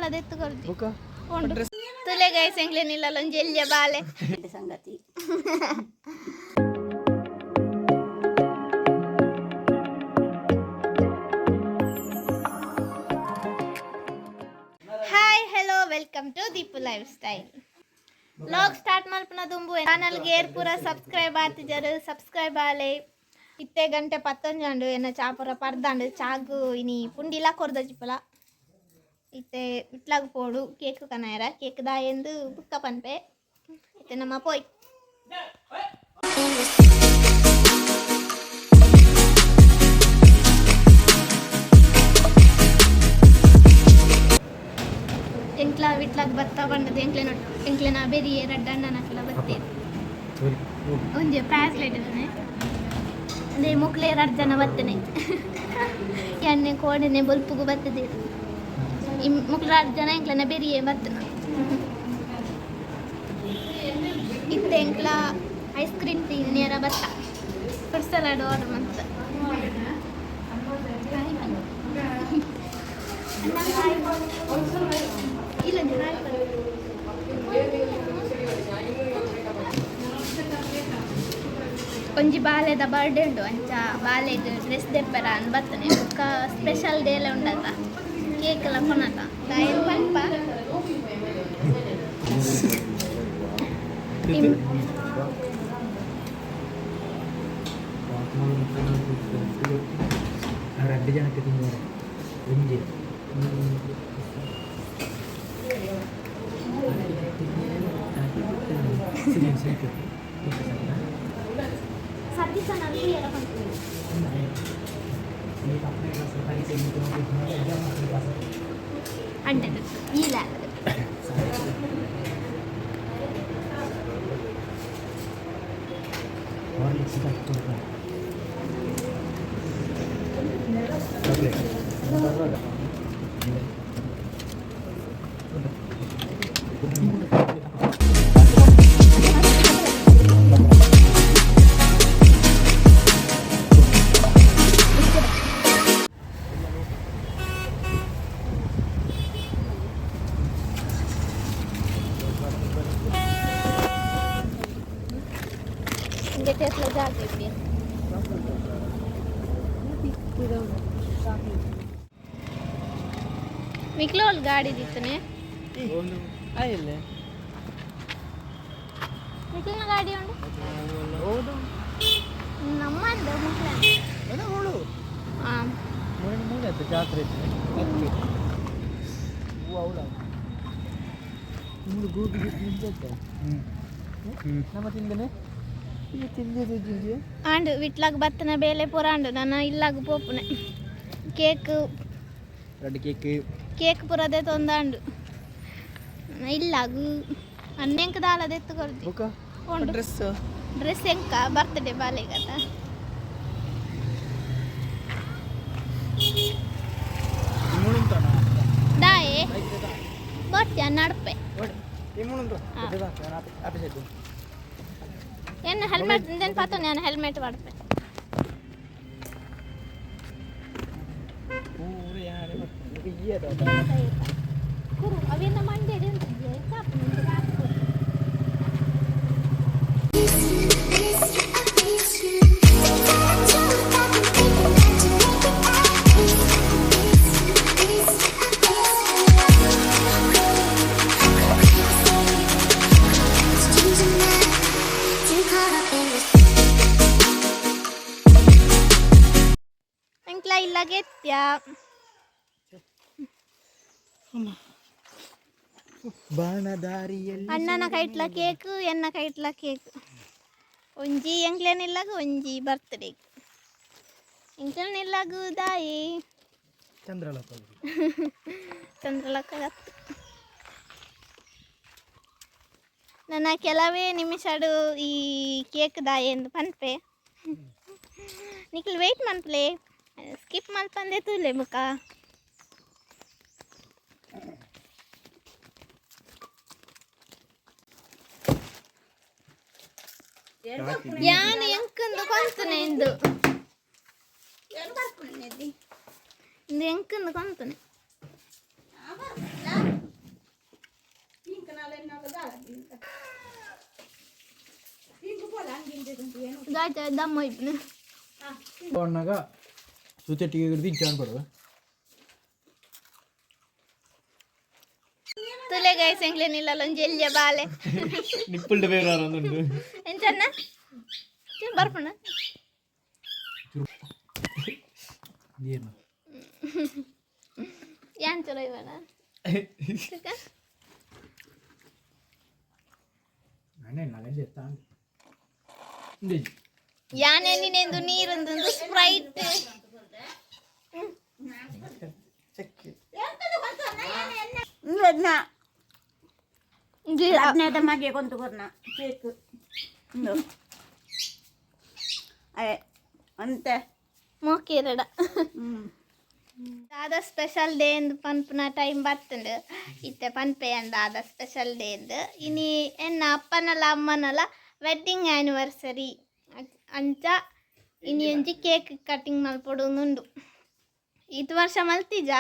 ದಾಲ ದೆತ್ತು ಕೊರ್ಜಿ. ಉಂಡು ತುಲೆ ಗೈಸ್, ಎಂಕ್ಲೆನಿಲ್ಲ ಒಂಜಿ ಎಲ್ಯ ಬಾಲೆ. ಸಂಗತಿ. Hi, hello, welcome to Deepu Lifestyle. Vlog start ಮಲ್ಪನ ದುಂಬು ಚಾನಲ್ಗೆ ಏರ್ ಪೂರ ಸಬ್ಸ್ಕ್ರೈಬ್ ಆತಿಜರು, ಸಬ್ಸ್ಕ್ರೈಬ್ ಆಲೆ. ಇತ್ತೆ ಗಂಟೆ 11 ಅಂಡು. ಎನ್ನ ಚಾಪುರ ಪರ್ದಾಂಡು. ಚಾಗು ಇನಿ ಪುಂಡಿಲ ಕೊರ್ದಜಿಪಲ. ಇತ್ತೆ ಇಟ್ಲಾಗ ಪೋಡು ಕೇಕ್ ಕನಾಯರ. ಕೇಕ್ ದಾಯೆಂದು ಬುಕ್ಕ ಪನ್ಪೆ. ಇತ್ತೆ ನಮ್ಮ ಪೋಯ್. ಎಂಕ್ಲ ವಿಟ್ಲಾಗ ಬತ್ತ ಬಂಡದ ಎಂಕ್ಲೆನ ಎಂಕ್ಲೆನ ಬೆರಿಯೆ ರಡ್ಡಣ್ಣನಕ್ಲ ಬತ್ತೆ. ಒಂಜಿ ಬ್ರಾಸ್ಲೆಟ್ ಇದ್ದಾನೆ. ಅದೇ ಮೊಕ್ಲೆ ಎರಡು ಜನ ಬತ್ತನೆ. ಎಣ್ಣೆ ಕೋಡೆನೆ ಬೊಲ್ಪುಗು ಬತ್ತದೆ. ಮೊಕ್ಲು ಎರಡು ಜನ ಎಂಕ್ಲೆನ ಬೆರಿಯೆ ಬತ್ತನ. ಇತ್ತೆ ಎಂಕ್ಲ ಐಸ್ ಕ್ರೀಮ್ ತಿನ್ನಿಯರ ಬತ್ತ. ಫ್ರೂಟ್ ಸಲಾಡ್ ಆರ್ಡರ್ ಮಂತ. ಹಾಯ್ ಬನ್ನಿ ಅಣ್ಣ, ಹಾಯ್. ಇಲ್ಲ, ಹಾಯ್ ಬನ್ನಿ. ಒಂಜಿ ಬಾಲೆದ ಬರ್ಡೇ ಉಂಡು. ಅಂಚ ಬಾಲೆಗ್ ಡ್ರೆಸ್ ದೆಪ್ಪರ ಅನ್ ಬತ್ತನೆ. ಬೊಕ್ಕ ಸ್ಪೆಷಲ್ ಡೇಲ ಉಂಡತ, ಕೇಕ್ ಎಲ್ಲ ಕೊನತ. ದಾಯೆನ್ ಪನ್ಪ. ರಡ್ಡು ಜನಕ್ಕೆ ತಿಂದರೆ ಒಂಜಿ. ಸತೀಶನ ತೂಯರ ಪನ್ಪುನಿ. ಅಂಟದು ಇಲ್ಲ. ಹಾರ್ಲಿಕ್ಸ್. ಚಾಕ್ಲೇಟ್. ಇಂಗೆ ಟೇಸ್ಲ ಜಾಗ ಇಪ್ಪಿ. ಮಿಕ್ಲೋಲ್ ಗಾಡಿ ದಿತ್ತನೆ. ಆಯಿಲ್ಲ. ಮಿಕ್ಲಿನ ಗಾಡಿ ಉಂಡು. ನಮ್ಮಂದು ಮುಕ್ಲ. ಹಾಂ. ಮೂರು ಮೂರು ಆಯ್ತು. ಜಾತ್ರೆ ಇತ್ತು. ಹೂವು ಅವಳ ನಿಮ್ಮದು ಗೋಬಿ ತಿಂದೆ. ನಮ್ಮ ತಿಂದನೆ ಈಗ ತಿಂದಿದ್ದು ಜಿಂಜಿ. ಆಂಡು ವಿಟ್ಲಾಗ ಬತ್ತನ ಬೇಲೆ ಪೂರ ಆಂಡು. ನಾನು ಇಲ್ಲಾಗ ಪೋಪುನೆ. ಕೇಕ್ ಎರಡು ಕೇಕ್. ಕೇಕ್ ಪೂರ ತೊಂದಾಂಡು. ಇಲ್ಲಾಗು ಅನ್ನೆಂಕ ದಾಲ ದೆತ್ತು ಕೊರ್ಜಿ. ಬುಕ್ಕ. ಉಂಡು. ಡ್ರೆಸ್. ಡ್ರೆಸ್ ಎಂಕ ಬರ್ತ್ಡೇ ಬಾಲೆಗತ. ದಾಯೆ ಬರ್ತ್ಯ ನಡ್ಪೆ. ಹಾ. ಎನ್ನ ಹೆಲ್ಮೆಟ್ ಇಂದೇನು ಪಾತ. ನಾನು ಹೆಲ್ಮೆಟ್ ಪಾಡ್ಪೆ. ಕುರು ಅವೇನ ಮಂಡೆ. ಎಂಕ್ಲ ಇಲ್ಲಾಗೆತ್ಯ. ಬಾಣದಾರಿಯಲ್ಲಿ. ಅಣ್ಣನ ಕೈಟ್ಲ ಕೇಕ್, ಎನ್ನ ಕೈಟ್ಲ ಕೇಕ್. ಒಂಜಿ ಎಂಕ್ಲೆನಿಲ್ಲಾಗ, ಒಂಜಿ ಬರ್ತ್ಡೇ. ಎಂಕ್ಲೆನಿಲ್ಲಾಗು ದಾಯಿ. ಚಂದ್ರಲೋಕ. ಚಂದ್ರಲೋಕ. ನನ್ನ ಕೆಲವೇ ನಿಮಿಷಡು ಈ ಕೇಕ್ ದಾಯಿ ಎಂದು ಪನ್ಪೆ. ನಿಕ್ಲು ವೆಯ್ಟ್ ಮನ್ಪ್ಲೆ, ಸ್ಕಿಪ್ ಮಲ್ಪಂದೆ ತೂಲೆ ಬುಕ್ಕ. ಯಾನ್ ಎಂಕಂದು ಕೊಂತುನೆ ಇಂದು. ಇಂದು ಎಂಕಂದು ಕೊಂತುನೆ. ದಾಯ್ತ ದಮ್ಮ ಇಪ್ಪನು. ಅಣ್ಣಗ ಸುತೆಟ್ಟಿಗೆ ಹಿಡಿದು ಇಜ್ಜಾನ್ ಪಡುವ. ತುಲೆ ಗೈಸ್, ಎಂಗ್ಲೆ ನಿಲ್ಲಲ್ಲ ಒಂಜಿ ಎಲ್ಯ ಬಾಲೆ. ನಿಪ್ಪುಲ್ಡ ಬೇರೆ ಉಂಟು. ಎಂಚನ್ನ ಬರ್ಪುಣ. ಏನು? ಯಾನ್ ಚಲೋ ಇವನ. ನಾನೇ ನಾನೇ ಎತ್ತಾಂಡ್. ಯಾನೆ ನಿನ್ನೆಂದು ನೀರೊಂದು ಸ್ಪ್ರೈಟ್. ಲಗ್ನದ ಮಗೆ ಕೊಂತು ಕೊರ್ನ ಕೇಕ್ ಉಂದು ಅಯ್ಯ ಅಂತೆ. ಮೋಕಿರಡ ದಾದ ಸ್ಪೆಷಲ್ ಡೇ ಎಂದು ಪನ್ಪುನ ಟೈಮ್ ಬತ್ತುಂಡು. ಇತ್ತೆ ಪನ್ಪೆ ದಾದ ಸ್ಪೆಷಲ್ ಡೇ ಎಂದು. ಇನಿ ಎನ್ನ ಅಪ್ಪನಲ ಅಮ್ಮನಲ ವೆಡ್ಡಿಂಗ್ ಆ್ಯನಿವರ್ಸರಿ. ಅಂಚ ಇನಿ ಒಂಜಿ ಕೇಕ್ ಕಟ್ಟಿಂಗ್ ಮಲ್ಪೊಡು ಉಂಡು. ಇದು ವರ್ಷ ಮಲ್ತಿಜ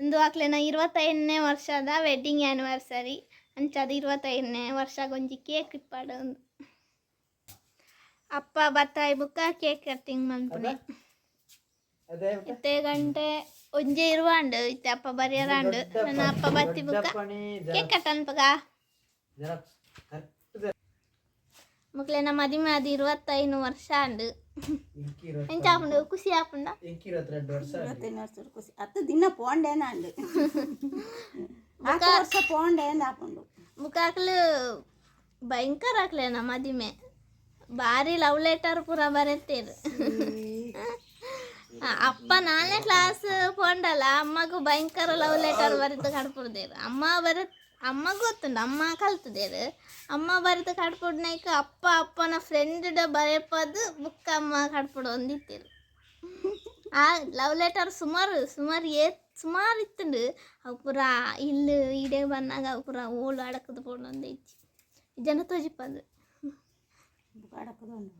ಇಂದು ಅಕ್ಲೆನ 25ನೇ ವರ್ಷದ ವೆಡ್ಡಿಂಗ್ ಆ್ಯನಿವರ್ಸರಿ. ಅಂಚ ಅದು 25ನೇ ವರ್ಷಗೊಂಜಿ ಕೇಕ್ ಇಪ್ಪಡು. ಅಪ್ಪ ಬತ್ತಾಯಿ ಬುಕ್ಕ ಕೇಕ್ ಕಟ್ಟಿಂಗ್ ಮಲ್ಪುನೆ. ಇತ್ತೆ ಗಂಟೆ ಒಂಜೆ ಇರುವಾಂಡು. ಇತ್ತೆ ಅಪ್ಪ ಬರಿಯರಾಂಡು. ನನ್ನ ಅಪ್ಪ ಬತ್ತಿ ಬುಕ್ಕ ಕೇಕ್ ಕಟ್ ಅನ್ಪಗ. ಮುಕ್ಲೆನ ಮದಿಮೆ ಅದು 25 ವರ್ಷ ಅಂಡು. ಎಂಚ ಆಪುಂಡು? ಖುಷಿ ಆಪುಂಡ? 22 ವರ್ಷ. 25 ವರ್ಷ ಖುಷಿ ಅತ್ತು. ದಿನ ಪೋಂಡೇನ ಅಂಡು, ಆತ ವರ್ಷ ಪೋಂಡೇನ ಹಾಕೊಂಡು. ಬುಕ್ಕ ಅಕ್ಲು ಭಯಂಕರ ಆಕ್ಲೇನ ಮದಿಮೆ. ಬಾರಿ ಲವ್ ಲೆಟರ್ ಪೂರ ಬರೆತೇರು. ಅಪ್ಪ ನಾಲ್ನೇ ಕ್ಲಾಸ್ ಪೋಂಡಲ್ಲ, ಅಮ್ಮಗೂ ಭಯಂಕರ ಲವ್ ಲೆಟರ್ ಬರೆದು ಕಡ್ಪುಡ್ದೇರು. ಅಮ್ಮ ಬರೆ, ಅಮ್ಮ ಗೊತ್ತುಂಡು, ಅಮ್ಮ ಕಲ್ತದೇರು. ಅಮ್ಮ ಬರೆದು ಕಡ್ಪುಡ್ನೈಕ ಅಪ್ಪ ಅಪ್ಪನ ಫ್ರೆಂಡ್ ಬರೆಪದು ಬುಕ್ ಅಮ್ಮ ಕಡ್ಪುಡು ಒಂದಿತ್ತೇರು. ಆ ಲವ್ ಲೆಟರ್ ಸುಮಾರು ಸುಮಾರು ಏ ಸುಮಾರು ಇತ್ತುಂಡು. ಅವು ಪೂರ ಇಲ್ಲು ಈಡೆ ಬಂದಾಗ ಅವು ಪೂರ ಓಳು ಅಡಕದ ಪೋಂಡೊಂದು ಇಚ್ಚಿ ಜನ ತೋಜಿಪ್ಪದು. ಅಡಕದ ಉಂಡು.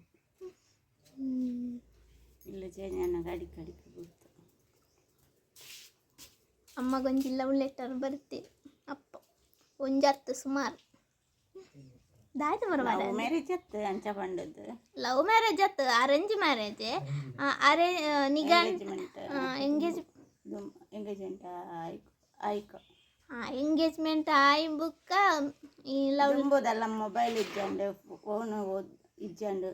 ಇಲ್ಲ, ಚೇಂಜ್ ಅನ್ನ ಅಡಿಕೆ ಅಡಿಕೆ ಬಿಡ್ತು. ಅಮ್ಮಗೊಂಜಿ ಲವ್ ಲೆಟರ್ ಬರ್ತೀರಿ ಅಪ್ಪ ಒಂಜತ್ತು ಸುಮಾರು ದಾಯ್ತು ಬರಬಾರ. ಮ್ಯಾರೇಜ್ ಅತ್ತು ಅಂಚ ಪಂಡದ್ದು. ಲವ್ ಮ್ಯಾರೇಜ್ ಅತ್ತು, ಅರೇಂಜ್ ಮ್ಯಾರೇಜ್. ಅರೇ ನಿಗಾ ಎಂಗೇಜ್ಮೆಂಟ್. ಎಂಗೇಜ್ ಎಂಗೇಜ್ಮೆಂಟ್ ಆಯ್ಕ. ಎಂಗೇಜ್ಮೆಂಟ್ ಆಯ್ ಬುಕ್ಕ ಈ ಲವ್. ದುಂಬುದಲ್ಲ ಮೊಬೈಲ್ ಇಜ್ಜಂಡು, ಫೋನ್ ಇಜ್ಜಂಡು.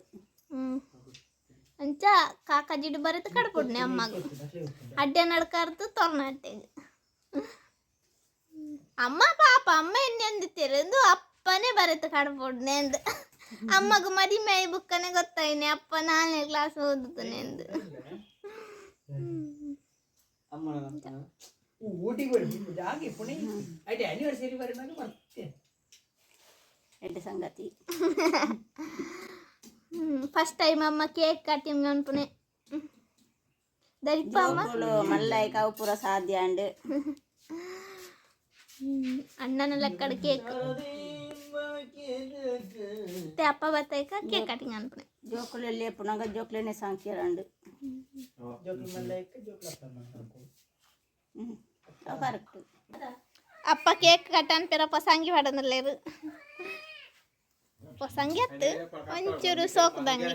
ಅಂಚ ಕಾಕಾಜಿಡು ಬರೆದು ಕಡ್ಪುಡ್ನೆ ಅಮ್ಮಗ. ಅಡ್ಡೆ ನಡ್ಕಾರ್ದು ತೊರ್ನಾಟೆಗ್. ಅಮ್ಮ ಪಾಪ, ಅಮ್ಮ ಎಣ್ಣೆ ಅಂದು ಅಪ್ಪನೇ ಬರೆದು ಕಡ್ಪುಡ್ನೆ ಅಂದು. ಅಮ್ಮಗ ಮದಿಮೆ ಆಯ್ ಬುಕ್ಕನೆ ಗೊತ್ತಾಯ್ನೆ ಅಪ್ಪ ನಾಲ್ನೇ ಕ್ಲಾಸ್ ಓದುತ್ತಾನೆ ಎಂದು. ಊಟಿಗೆ ಬರಿ ಜಾಗೆ ಪುಣೆ ಐಟೆ ಆನಿವರ್ಸರಿ ಬರಿ ನಾನು ಮರ್ತೆ. ಎಡ್ಡೆ ಸಂಗತಿ. ಫಸ್ಟ್ ಟೈಮ್ ಅಮ್ಮ ಕೇಕ್ ಕಟ್ಟಿಂಗ್ ಅನ್ಪುನೆ ದರಿಪ್ಪ ಅಮ್ಮ. ಜೋಕುಲು ಮಲ್ಲೈಕ ಅವು ಪೂರ ಸಾಧ್ಯ ಅಂಡ್. ಅಣ್ಣನ ಲೆಕ್ಕಡ ಕೇಕ್. ಮತ್ತೆ ಅಪ್ಪ ಬತ್ತಾಯ್ಕ ಕೇಕ್ ಕಟಿಂಗ್ ಅನ್ಪುನೆ. ಜೋಕುಲು ಲೇಪುನಾಗ ಜೋಕುಲೇನೆ ಸಾಂಕಿರಂಡು. ಜೋಕ್ಲು ಮಲ್ಲೈಕ ಜೋಕ್ಲಪ್ಪ. ಹ್ಞೂ, ಕರೆಕ್ಟ್. ಅಪ್ಪ ಕೇಕ್ ಕಟ್ ಅನ್ಪಿರಪ್ಪ. ಸಂಗಿ ಪಡಂದ್ರಲೇರು ಸಂಗಿ ಅತ್ತು ಒಂಚೂರು ಸೋಕ್ದಂಗಿ.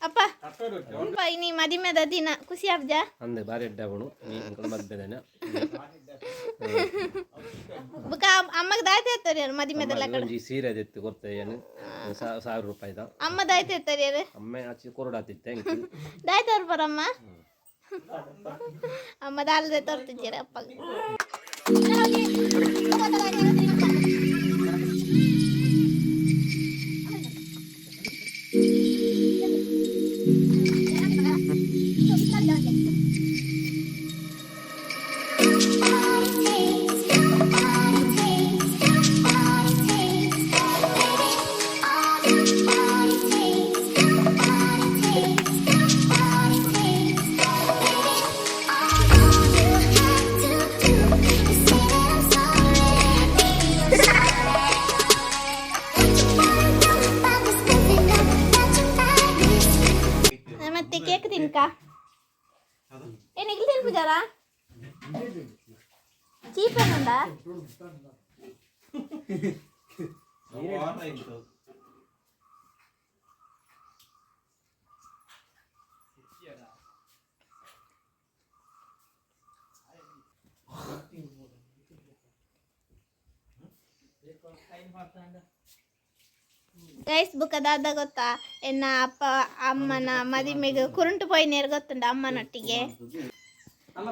ಅಪ್ಪ ಅಪ್ಪ, ಇನಿ ಮದಿಮೆದ ದಿನ, ಖುಷಿ ಆಬ್ಜಾ? ಅಂದೆ ಬಾರಿ ಎಡ್ಡೆ ಅವನು ನೀ ಮದ್ವೆದೇನ. ಬುಕ್ಕ ಅಮ್ಮಗ್ ದಾಯ್ತು ಎತ್ತರಿ ಮದಿಮೆದ ಲೆಕ್ಕಡ? ಒಂಜಿ ಸೀರೆ ದೆತ್ತು ಕೊರ್ತೆ ಏನು 1000 ರೂಪಾಯಿದ. ಅಮ್ಮ ದಾಯ್ತು ಎತ್ತರಿ? ಅಮ್ಮೆ ಆಚೆ ಕೊರಡಾತಿತ್ತೆ thank you. ದಾಯ್ತು ತೋರ್ಪರಮ್ಮ. ಅಮ್ಮ ದಾಲ್ದೆ ತೋರ್ತಿದ್ದೀರ ಅಪ್ಪಗ. ಮತ್ತೆ ಕೇಕ್ ತಿನ್ಕ. ಏನು ಇಲ್ಲಿ ತಿನ್ಪಿದಾರ? ಚೀಪ್ ಏನಂದ? ಗೈಸ್ ಬುಕ್ಕ ದಾದ ಗೊತ್ತಾ? ಎನ್ನ ಅಪ್ಪ ಅಮ್ಮನ ಮದಿಮೆಗೆ ಕುರುಂಟು ಪೋಯಿನೇರು ಗೊತ್ತುಂಡ? ಅಮ್ಮನೊಟ್ಟಿಗೆ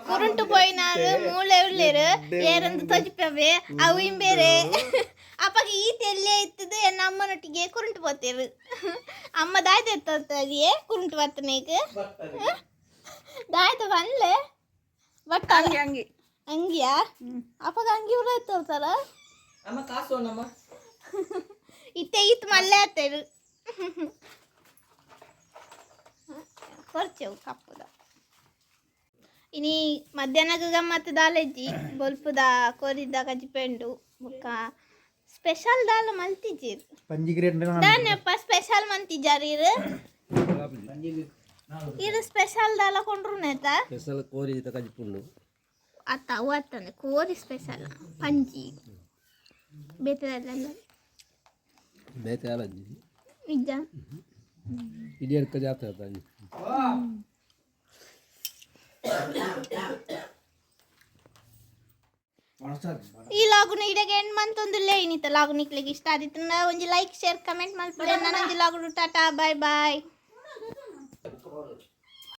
ಕುರುಂಟು ಪೋಯಿನಾರು ಮೂಳೆ ಉಳ್ಳೇರು ಏರೊಂದು ತೊಜಿಪವೆ ಅವು ಇಂಬೇರೆ. ಅಪ್ಪಗೆ ಈ ತೆಲ್ಲೆ ಇತ್ತದು. ಎನ್ನ ಅಮ್ಮನೊಟ್ಟಿಗೆ ಕುರುಂಟು ಪೋತೇರು. ಅಮ್ಮ ದಾಯ್ತ ಎತ್ತೋತಾರಿಯೇ ಕುರುಂಟು ಬರ್ತನೇಗ ದಾಯ್ತ ಬನ್ಲೆ ಬಟ್ ಅಂಗಿ ಅಂಗಿ. ಅಂಗಿಯಾ? ಅಪ್ಪಗ ಅಂಗಿ ಉರ ಎತ್ತೋತಾರ. ಅಮ್ಮ, ಕಾಸು ನಮ್ಮ. ಇತ್ತೆ ಈತ್ ಮಲ್ಲೆ ಆತೇರು ಕೊರ್ಚೆವು ಕಪ್ಪುದ. ಇನಿ ಮಧ್ಯಾಹ್ನಗ ಗಮ್ಮತ್ತು ದಾಲೆಜ್ಜಿ. ಬೊಲ್ಪುದ ಕೋರಿದ ಕಜಿಪೆಂಡು ಬೊಕ್ಕ ಸ್ಪೆಷಲ್ ದಾಲ ಮಲ್ತಿಜ್ಜಿರ್. ಪಂಜಿ ಗ್ರೇಡ್. ದಾನೆಪ್ಪ ಸ್ಪೆಷಲ್ ಮಂತಿಜಾರ್ ಇರು? ಇರು ಸ್ಪೆಷಲ್ ದಾಲ ಕೊಂಡ್ರು ನೇತ? ಸ್ಪೆಷಲ್ ಕೋರಿ ಕಜಿಪುಂಡು. ಅತ್ತ ಅವು ಅತ್ತಂದೆ ಕೋರಿ ಸ್ಪೆಷಲ್ ಪಂಜಿ ಬೇತೆ. ಬೇತೆ ಅಲಜ್ಜಿ. ನಿಜ. ಇಡೀ ಜಾತ್ರೆ ಆತ. ಈ ಲಾಗುನ ಇಡಗೆ ಎಂಡ್ ಮಂತೊಂದುಲ್ಲೆ. ಇನ್ನಿತ ಲಾಗು ನಿಕ್ಲೆಗ್ ಇಷ್ಟ ಆದಿತ್ತು ಒಂಜಿ ಲೈಕ್, ಶೇರ್, ಕಮೆಂಟ್ ಮಲ್ಪುಲೆ. ನನೊಂಜಿ ಲಾಗುಡು. Tata, boy boy.